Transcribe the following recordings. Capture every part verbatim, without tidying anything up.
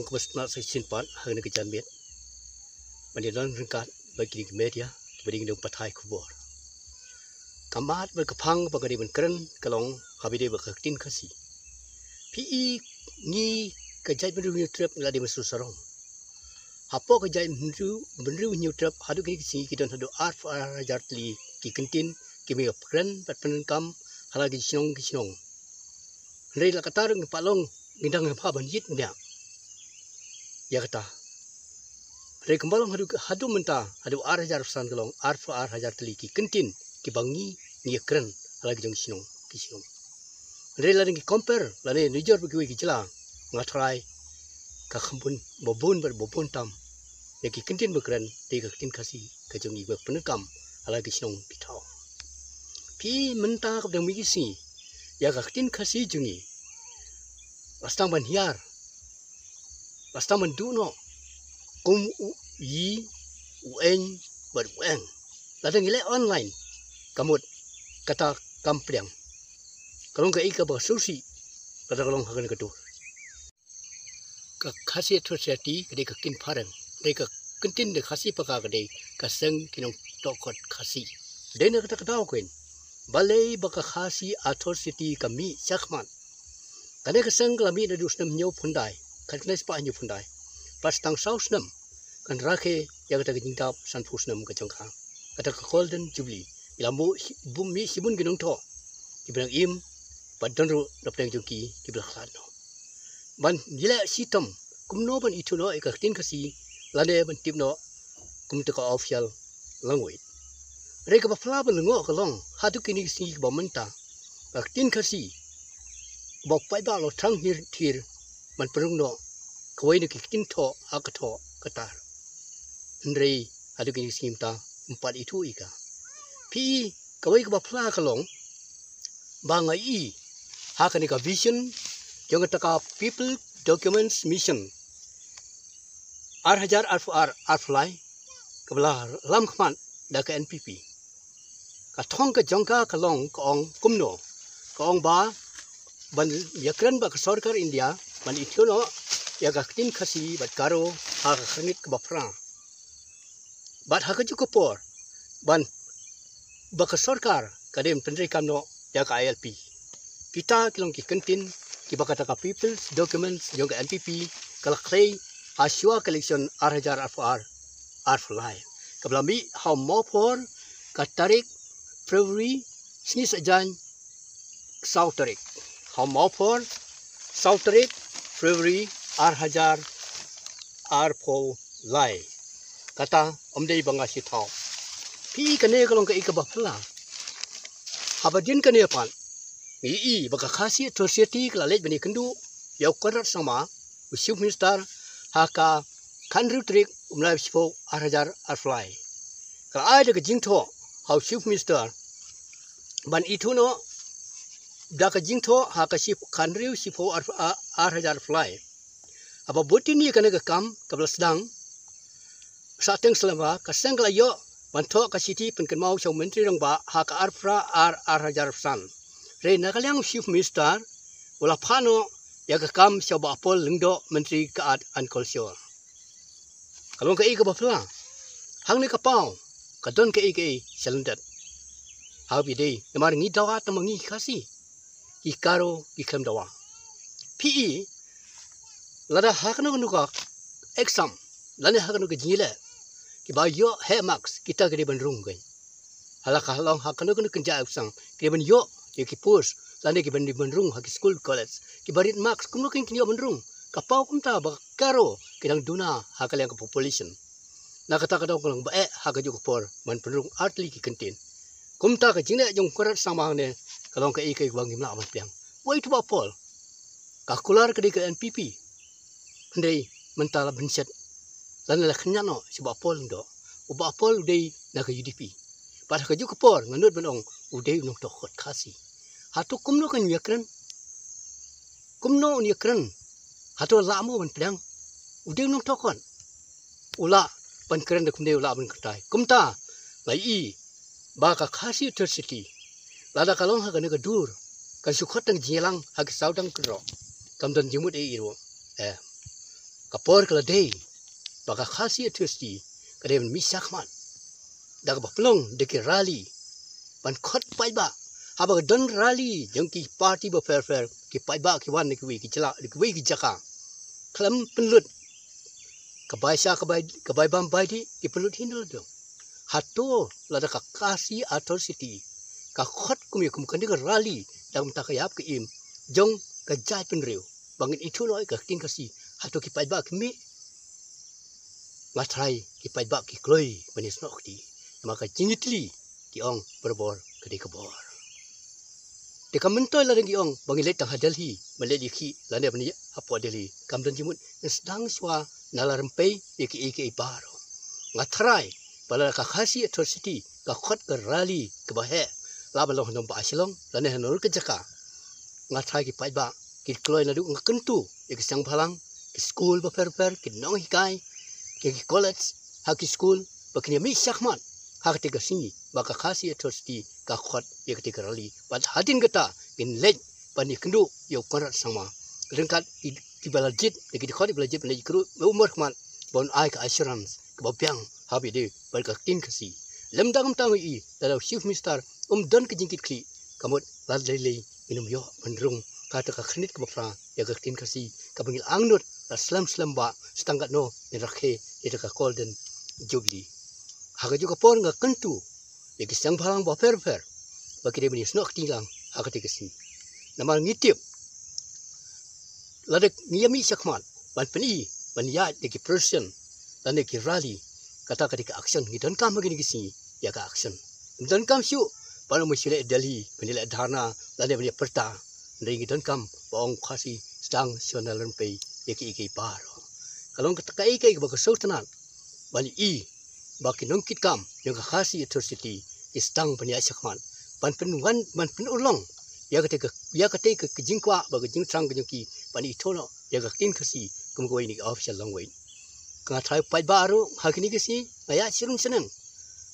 Kaba sngewsih shisien pat ha kane ka janmiet ban ïadon ryngkat bad kine ki media kiba dei ki nongpathai khubor. Ka mat bad ka phang ba ka dei ban kren ka long haba ïadei bad ka ktien Khasi. Phi i, ngi ka jaitbynriew Hynñiewtrep ngi la dei ban sngewsarong. Hapoh ka jaitbynriew, bynriew Hynñiewtrep haduh kine ki sngi ki don haduh arphew ar hajar tylli ki kyntien kiba ngi kren bad pyndonkam ha la ki shnong ki shnong. Hynrei la katta ruh ngi pat long ngi dang hap ban ïit bniah ïa kata. Hynrei kumba long haduh, haduh mynta, haduh ar hajar arphew san ka long arphew ar hajar tylli ki kyntien kiba ngi, ngi ïa kren ha la ki jong ki shnong ki shnong. Hynrei lada ngi compare lane nujor bad kiwei ki jylla, nga tharai ka kham bun, ba bun bad ba bun tam ïa ki kyntien ba kren dei ka ktien Khasi ka jong ngi ba pyndonkam ha la ki shnong ki thaw. Phi i, mynta kaba dang mih ki sngi ïa ka ktien Khasi jong ngi la sdang ban hiar, la sdang ban duh noh kum u yi, u eng bad u eng. Lada ngi leh online, ka mut kata kam pdiang. Ka long kaei kaba sngewsih lada ka long ha kane ka dur. Ka Khasi Authors' Society ka dei ka ktien phareng, dei ka kyntien da Khasi paka ka dei ka seng ki nongtohkot Khasi. Dei na kata ka daw keiñ balei ba ka Khasi Authors' Society ka mih shakhmat. Kane ka seng ka la mih naduh u snem hynñiewphew khyndai, khatkhyndai spah hynñiewphew khyndai. Bad tang saw snem kan rakhe ïa kata ka jingdap sanphew snem ka jong ka, kata ka Golden Jubilee. Ki la mih, bun, mih shibun ki nongthoh kiba dang im bad don ruh na pdeng jong ki kiba la khlad noh. Ban ïaleh shitom kumno ban ithuh noh ïa ka ktien Khasi lane ban tip noh kum kata ka official language. Hynrei kaba phylla ban lyngngoh ka long haduh kine ki sngi kiba mynta ka ktien Khasi kaba paidbah la thrang hir thir ban pynrung noh kawei na ki ktien thoh ha ka thoh ka tar. Hynrei haduh kine ki sngi mynta ym pat ithuh ïa ka. Phi i, kawei kaba phylla ka long ba nga i ha kane ka vision jong kata ka People Documents Mission ar hajar arphew ar arphew lai kaba la lam khmat da ka N P P. Ka thong ka jong ka ka long ka ong kumno, ka ong ba ban ïakren bad ka sorkar India ban ithuh noh ïa ka ktien Khasi bad Garo ha ka khyrnit kaba phra. Bad ha kajuh ka por ban, ba ka sorkar ka dei ban pyntreikam noh ïa ka I L P. Kita ki long ki kyntien kiba kata ka People's Documents jong ka N P P ka la khlei ha shuwa ka election ar hajar arphew ar arphew lai, kaba la mih ha u Mawphor ka tarik February, sngi Saitjaiñ, saw tarik ha u Mawphor, saw tarik February ar hajar arphew lai. Kata ym dei ba nga shu thaw. Phi i, kane ka long kaei kaba phylla. Haba dien kane pat ngi i ba ka Khasi Authors' Society ka la leit ban ïakynduh ïa u Conrad Sangma, u Chief Minister, ha ka khathynriew tarik u bnai ba shiphew ar hajar arphew lai. Ka la ai da ka jingthoh ha u Chief Minister ban ithuh noh da ka jingthoh ha ka shi, khathynriew shiphew ar, ar hajar arphew lai. Haba bud ïa kane ka kam kaba la sdang, Sahteng Slamra, ka seng ka la ïoh ban thoh ka shithi pynkynmaw sha u Myntri Rangbah ha ka arphew phra ar ar hajar arphew san. Hynrei na ka liang u Chief Minister u la phah noh ïa ka kam sha u Bah Paul Lyngdoh, Myntri ka Art and Culture. Ka long kaei kaba phylla. Hangne ka paw ka don kaei kaei shalyndet. Haba ïadei namar ngi dawa tang ma ngi Khasi, ki Garo ki khlem dawa. Phi i, lada ha kano kano ka exam lane ha kano ka jingïaleh, kiba ïoh heh marks kita ki dei ban rung keiñ. Hala ka long ha kano kano ka jingïaleh exam ki dei ban ïoh ïa ki post lane ki ban, dei ban rung ha ki school college. Kiba rit marks kumno keiñ kin ïoh ban rung? Ka paw kumta ba ka Garo ki dang duna ha ka liang ka population. Na kata ka daw ka long ba eh ha kajuh ka por ban pynrung artylli ki kyntien. Kumta ka jingleh jong u Conrad Sangma hangne ka long kaei kaei kaba ngim lah ban pdiang. Wei tu Bah Paul, ka kular ka dei ka N P P. Hynrei mynta la bynshet lane la khynñiat noh sha u Bah Paul Lyngdoh. U Bah Paul u dei na ka U D P. Bad ha kajuh ka por nga nud ban ong u dei u nongtohkot Khasi. Hato kumno kan ïakren? Kumno un ïakren? Hato lah mo ban pdiang? U dei u nongtohkot. U lah ban kren da kumne, u lah ban kynthai. Kumta nga i ba ka Khasi Authors' Society lada ka long ha kane ka dur kan shu khot tang jingïalang ha ki sawdong kynroh. Kam don jingmut ei ei ruh. Eh. Ka por ka la dei ba ka Khasi Authority ka dei ban mih shakhmat da kaba pynlong da ki rally ban khot paidbah. Haba ka don rally jong ki party bapher bapher, ki paidbah ki wan na kiwei ki jylla, na kiwei ki jaka, khlem pynlut, ka bai sha, ka bai, ka bai bam bai dih, ki pynlut hi na la dong. Hato lada ka Khasi Authority ka khot kum ïa kum kane ka rally da ka bynta ka ïap ka im jong ka jaitbynriew ba ngin ithuh noh ïa ka ktien Khasi, hato ki paidbah ki mih? Nga tharai ki paidbah ki kloi ban ïasnoh kti, namar ka jingïatylli ki ong barabor ka dei ka bor. Te ka myntoi lada ki ong ba ngin leit tang ha Delhi, ban leit ïakhih lane ban ïa hapoh Delhi, kam don jingmut, ngin sdang shuwa na la rympei ïa kiei kiei baroh. Nga tharai ba lada ka Khasi Authority ka khot ka rally kaba heh, lah ban long ha Nongbah Shillong lane ha nongrim ka jaka, nga tharai ki paidbah ki kloi naduh, nga kyntu ïa ki seng bhalang, ki skul bapher bapher, ki nonghikai, ki, ki college, ha ki skul, ba kin ïa mih shakhmat ha katei ka sngi ba ka Khasi Authority ka khot ïa katei ka rally. Bad hadien kata ngin leit ban ïakynduh ïa u Conrad Sangma ryngkat ki, kiba la jied, da ki dkhot kiba la jied ban leit ïakynduh ïa u Myrkhmat ban ai ka assurance kaba biang haba ïadei bad ka ktien Khasi. Lymda kumta ngi i lada u Chief Minister um don ka jingkitkhlieh, ka mut lada lei lei ngin ym ïoh ban rung kata ka khyrnit kaba phra ïa ka ktien Khasi kaba ngi la angnud la slem slem bah, sa tang katno ngin rakhe ïa ka Golden Jubilee. Ha kajuh ka por nga kyntu ïa ki seng bhalang bapher bapher ba ki dei ban ïasnoh kti lang ha katei ka sngi. Namar ngi tip lada ngi ïa mih shakhmat ban pyni, ban ïaid da ki procession lane ki rally, kata ka dei ka action. Ngi donkam ha kine ki sngi ïa ka action. Ngim donkam shuh ban ong ban shu leit Delhi ban ïa leit dharna lane ban ïa pyrta. Hynrei ngi donkam ba ong Khasi sdang shuwa na la rympei ïa kiei kiei baroh. Ka long kata kaei kaei kaba ka sngewtynnat ban i ba ki nongkitkam jong ka Khasi Authority ki sdang ban ïaid shakhmat ban pynwan, ban pynurlong ïa katei ka, ïa katei ka, ka jingkwah bad ka jingthrang ka jong ki ban ithuh noh ïa ka ktien Khasi kum kawei na ki official language. Nga tharai paidbah ruh ha kine ki sngi nga ïaid shnong shnong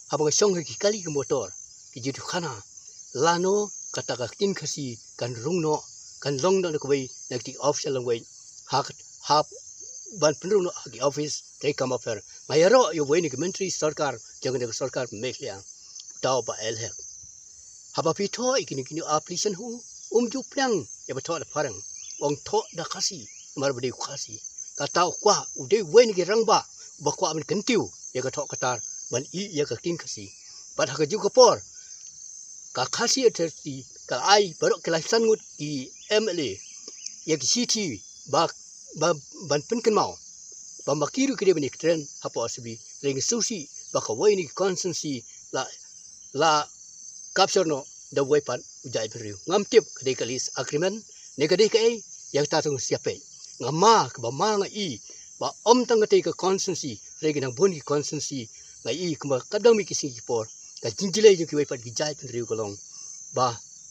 haba nga shong ha ki kali ki motor, ki jutukhana, lano kata ka ktien Khasi kan rung noh, kan long noh na kawei na ki official language, ha, ha ban pynrung noh ha ki office treikam bapher. Nga ïaroh ïa uwei na ki myntri sorkar jong kane ka sorkar Meghalaya, u Bah L Hek. Haba phi thoh ïa kine kine application, u um ju pdiang ïa ba thoh da phareng, u ong thoh da Khasi namar ba dei u Khasi. Kata u kwah, u dei uwei na ki rangbah uba kwah ban kyntiew ïa ka thoh ka tar ban i ïa ka ktien Khasi. Bad ha kajuh ka por ka Khasi Authority ka ai baroh ki laiphew san ngut ki M L A ïa ki shithi ba, ba, ban pynkynmaw ba ma ki ruh ki dei ban ïa trei hapoh R C B. Hynrei ngi sngewsih ba kawei na ki constituency la, la capture noh da uwei pat u jaitbynriew. Ngam tip ka dei ka lease agreement ne ka dei kaei, ïa kata to ngin sa ïa peit. Nga ma, kaba ma nga i ba ym tang katei ka constituency, hynrei ki nang bun ki constituency, nga i kumba ka dang mih ki sngi ki por, ka jingjlei jong kiwei pat ki jaitbynriew ka long ba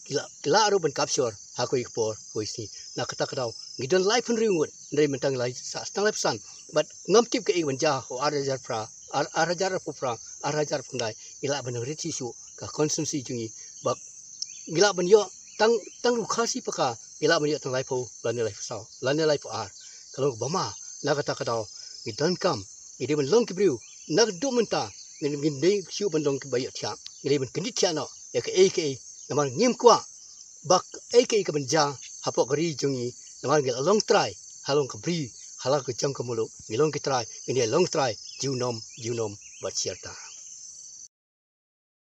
ki lah, ki lah ruh ban capture ha kawei ka por kawei sngi. Na kata ka daw ngi don laiphew hynriew ngut, hynrei mynta ngi la sah tang laiphew san. Bad ngam tip kaei ban jia ha u ar hajar phra, ar, ar hajar arphew phra, ar hajar arphew khyndai, ngi lah ban rit shisha ka constituency jong ngi, ba ngi lah ban ïoh tang, tang u Khasi paka, ngi lah ban ïoh tang laiphew lane laiphew saw lane laiphew ar. Ka long kaba ma. Na kata ka daw ngi donkam, ngi dei ban long ki briew, naduh mynta ngin, ngim dei shuh ban long kiba ïohthiah, ngi dei ban kyndit thiah noh ïa kaei kaei. Namar ngim kwah ba kaei kaei ka ban jia hapoh ka ri jong ngi, namar ngi la long trai ha long ka bri, ha la ka jong ka muluk, ngi long ki trai, ngin ïa long trai junom junom bad shiar tam.